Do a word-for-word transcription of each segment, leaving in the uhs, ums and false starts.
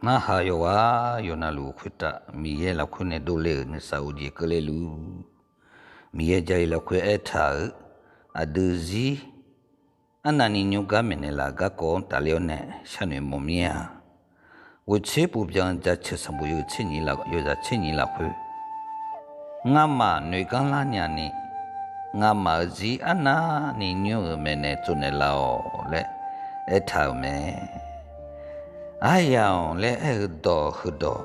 Narhaq yawqghaq yawqnavluf khoertav Miqyaer lafkhoer nae dovle-euq nuisar-eu jeq keuvle luf, Miqyaer Jarlif lafkhoer aertaq-euq aqdui zir arnavni nymr gar maeqnaeq laf garkawv-anr tafler-awr nae sharnoeq mawf mir-a. Ghoeqtser puvbyan jaceuq sanqbof yawzaq tser nyiq lafkhoer, ngamaf noeq ganr lar nyani, ngamaf-euq zir arnavni nymr-euq maeqnaeq tsovnaeq laf-awq laer aertaq-euq mae. Aryamq laer aer-eu dawq heudawq,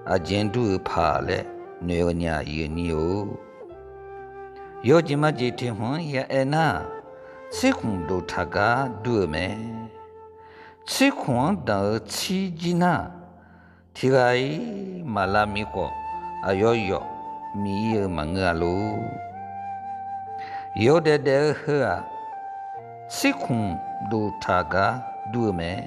aqjeq-anr dur-eu paq laer noeq-eu nya iq-eu nyir-or. Yawjeq majeq teqhmq-anr ya aer nar, tsirkhmq doqtaq gar dur-eu mae. Tsirkhmq-anr danq-eu tsir jir nar, tiqghaq-ir maqlav mir khawf, aqyawf yawf miq-ir-eu maqngeur-a lor. Yawdaef daef-eu heu-aq, tsirkhmq doqtaq gar dur-eu mae.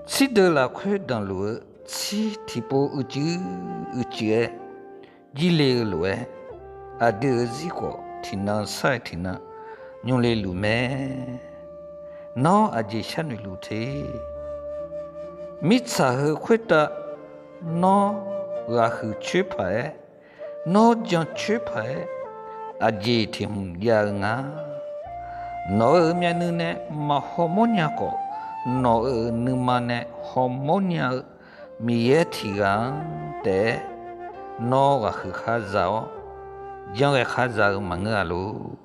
Tsir deuq lafkhoer danqluf-eu tsir tiqpov uicuiv uicuiv-aer jirle-eu lof-aer, aqdui-euq zir khawf tiqnan sar-eu tiqnan nymr le luf mae. Nawr aqjeq sharnoeq luf te. Mirtsaq heu khoertav nawr ghaqhuiq coer paq-aer, nawr jan coer paq-aer, aqjeq tiq hmq jav-eu nga. Nawq-euq myavnuiv nae maqhaw mawrnya khawf, nawq-euq nuima nae haw mawrnya-eu Miqyaer tiq ghaq-anr taef-aer nawr ghaqhuiq khar za-awr, janrghae khar za-eu maqngeur-a lor.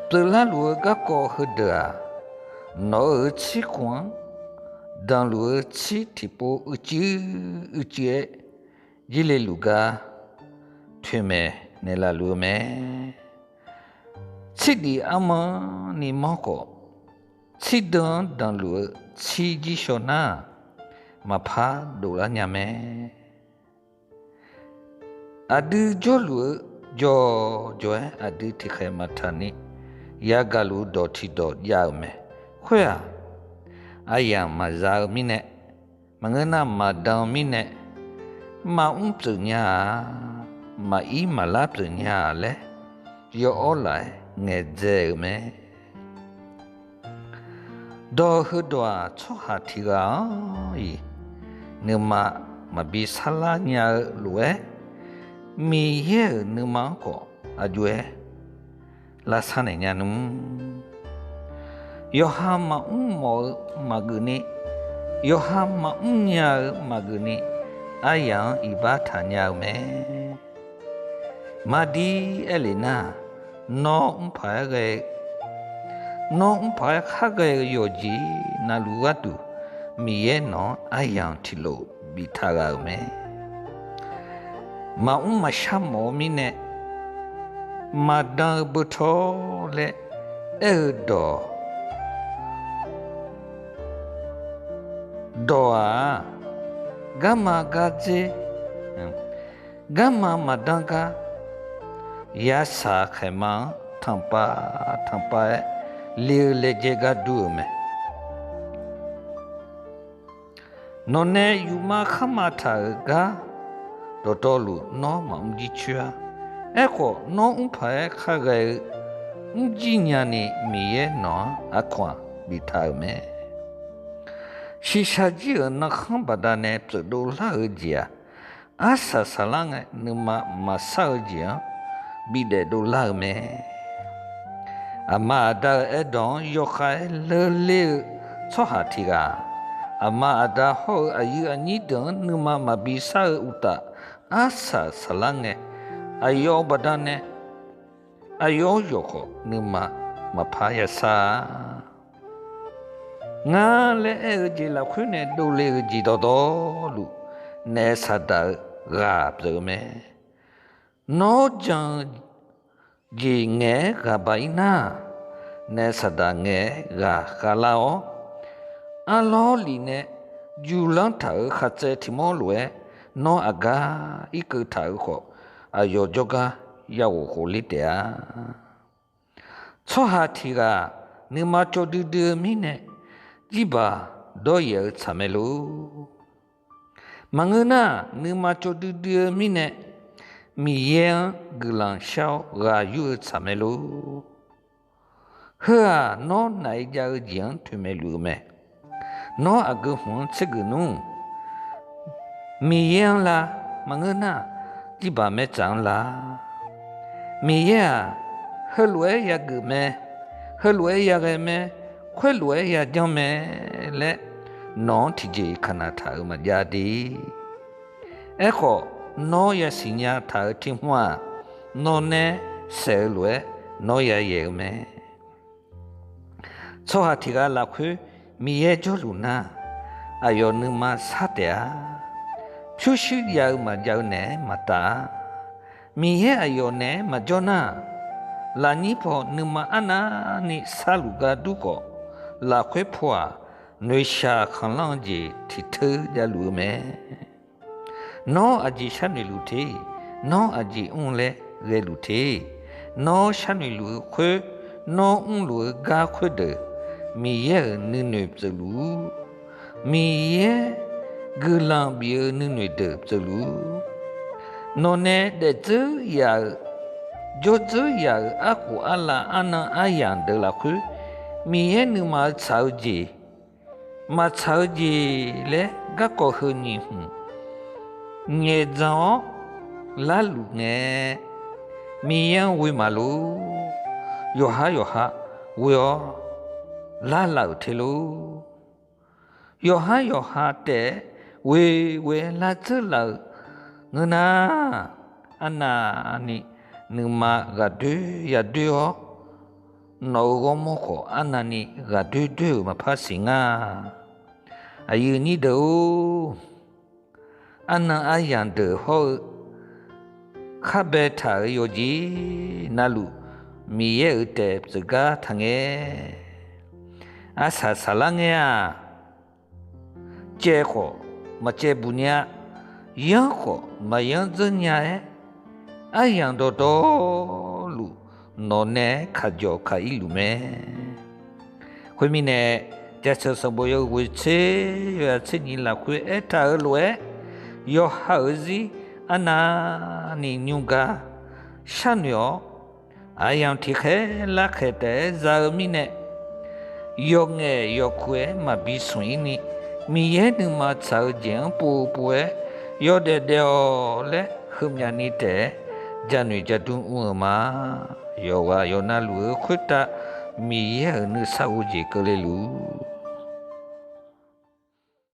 Pyeuflar luf-eu garkawv heudeuq-aq, nawq-euq tsirkhmq-anr danqluf-eu tsir tiqpov uicuiv uicuiv-aer jirle luf gar toeqmaeq naeqlaf luf-eu mae. Tsirdiq armanrni manr khawf, tsirdeuv-anr danqluf-eu tsir jir shaw nar, maqpar dovlar nya mae. Aqdui jawrluf-eu jawqjawq-aer aqdui tiqkhaeq maqtaq ni yagaq luf dawq tiqdawq jav-euq mae. Khoer-aq, aryamq maqza-eu mirnae, maqngeur nar maqdan-eu mirnae, maqmr pyeuf nya-a, maqir maqlar pyeuf nya-a laer, yawawr laf-aer ngaeqdzae-euq mae. Dawq heudawq-aq, tsawrhaq tiq ghaq-anr-iq nuima maqbi sarlar nya-eu lof-aer, Miqyaer-euq nuima-anr khawf aqjox-aer lavsar naeq nya nmr. Yawqha maqmr mawf-eu maqgeuf ni, yawqha maqmr nya-eu maqgeuf ni, aryaq-anr iqbax taqnya-eu mae. Maqdir aer lef nar, nawr mr paq-aer ghae-eu, nawr mr paq-aer khar ghae-eu yawqjeq navluf gharduq, Miqyaer nawq-anr aryamq tiqlof biftaq ghaq-euq mae. Maqmr maqshar mawf-eu mirnae, maqdan-eu beutawr laer aer-eu dawq, dawq-aq, garma gardzer, garma maqdan gar, yasaq khaeqma-anr tanqpav tanqpav-aer le-eu laejae gar dur-euq mae. Nawqnae yufma kharma taq-euq gar dawqtawvluf nawr maqmr jircoer-a. Aerkhawf, nawr mr paq-aer khar ghae-eu mr jir nyani Miqyaer nawq-anr aqkawq-aq biftaq-euq mae. Shiqshaq jir-euq narkhanr baqdanae pyeufdov lar-eu jeq-aq, arsaq saqlar ngae nuima maqsar-eu jeq-anr bidaef dovlar-eu mae. Aqma aqda-euq aerdawq-anr yawkhav-aer leurler-eu tsawrhaq tiq ghaq, aqma aqda hawr-eu aqyuif aqnyir deuq-anr nuima maqbi sar-eu uqtaf, arsaq saqlar ngae, aqyawf baqdanae aqyawf-anr yawqkhawf nuima maqpar yasar-a. Ngar laer aer-eu jeq lafkhoer nae dovle-eu jeq dawqtawvluf, naef saqdaq-eu ghaq pyeuf-eu mae. Nawr jan-eu jeq ngaeq-aer ghaq baq-ir nar, naef saqdaq ngaeq-aer ghaq khavlar-awr, arlawr lif nae julanr taq-euq khaqtsaev tiq mawr lof-aer, nawr aqgar irkeuv taq-euq khawf, aqyawf jawrgar yaghof khofler taef-a. Tsawrhaq tiq ghaq nuima cawv duidui-eu mirnae, jirbaq dawryaef-eu tsaq mae lor. Maqngeur nar, nuima cawv duidui-eu mirnae, Miqyaer-anr guiqlanq shar-awr ghaq yur-eu tsaq mae lor. Heu-aq, nawr naf-aer jav-eu jeq-anr toeqmaeq luf-eu mae. Nawr aqgeu hmq-anr tsergeuf nmr. Miqyaer-anr la maqngeur nar, jirbaq maertsaf-anr la. Miqyaer-aq, heulof-aer yageuf mae, heulof-aer yaghae mae, khoerlof-aer yajanr mae laer, nawq-anr tiqjeq kaqnaq taq-euq maqjav de. Aerkhawf, nawr yasiqnya taq-euq tiq hmr-aq, nawr nae saef-eu lof-aer nawr yayaeq-eu mae. Tsawrhaq tiq ghaq lafkhoer Miqyaer jawrluf nar, aqyawf nuima sar taef-a. Pyurshuir jav-eu maqjav-eu naeq-aer maqtaf-a. Miqyaer aqyawf naeq-aer maqjawr nar, lafnyir paw nuima arnavni sarluf gar dur khawf, lafkhoer paw-aq, noeqshaq khanqlanr-eu jeq tiq teur javluf-eu mae. Nawr aqjeq sharnoeq luf te, nawr aqjeq mr laer ghaeluf te. Nawr sharnoeq luf-eu khoer, nawr mrluf-eu gar khoerdeuq, Miqyaer-euq nuinoeq pyeufluf-ur. Miqyaer guiqlanq bif-eu nuinoeq deuq pyeufluf-ur. Nawqnae daefdzeur yaf-euq, jawrdzeur yaf-euq arkhof arlav arnan aryamq deuq lafkhoer, Miqyaer nuima-eu tsaq-eu jeq, maqtsaq-eu jeq laer garkawv heu nyiq hmq ngaeqdzan-awr larluf ngae, Miqyaer-anr ghoe maqlor. Yawqhar yawqha ghoe-awr larlaf-euq te lor. Yawqhar yawqha taef-aer ghoe ghoe-aer lardzeur laf-euq ngeur nar, arnavni nuima ghaqdoer yadoer-awr, nawq-euq ghawrmawr khawf arnavni ghaqdoer doer-euq maqpar siq nga. Aqyuif nyir deuq-or, arnan aryamq deuq hawr-eu kharbae taq-euq yawqjeq navluf, Miqyaer-euq taef pyeuf gar taqngae. Arsaq saqlar ngae-aq, caev khawf maqcaev buq nya, yanr khawf maqyanr dzeur nya-aer, aryamq dawqtawvluf nawqnae kaqjawq kaq-ir luf mae. Khoermirnae, Jaceuq sanqbof yawhuiq tser yawzaq tser nyiq lafkhoer aertaq-euq lof-aer, yawqha-euq zir arnavni nymr gar sharnoeq-awr, aqyamq tiqkhaer larkhaeq taef-aer za-eu mirnae, yawqngaef yawqkuq-aer maqbi smq-ir ni, Miqyaer nuima tsaq-eu jeq-anr pov pov-aer, yawdaef daef-awq laer heumyaf ni taef-aer janoeq jadur mr-eu ma. Yawqghaq yawqnavluf-eu khoertav Miqyaer-euq nuisar ghof jeq keuvle luf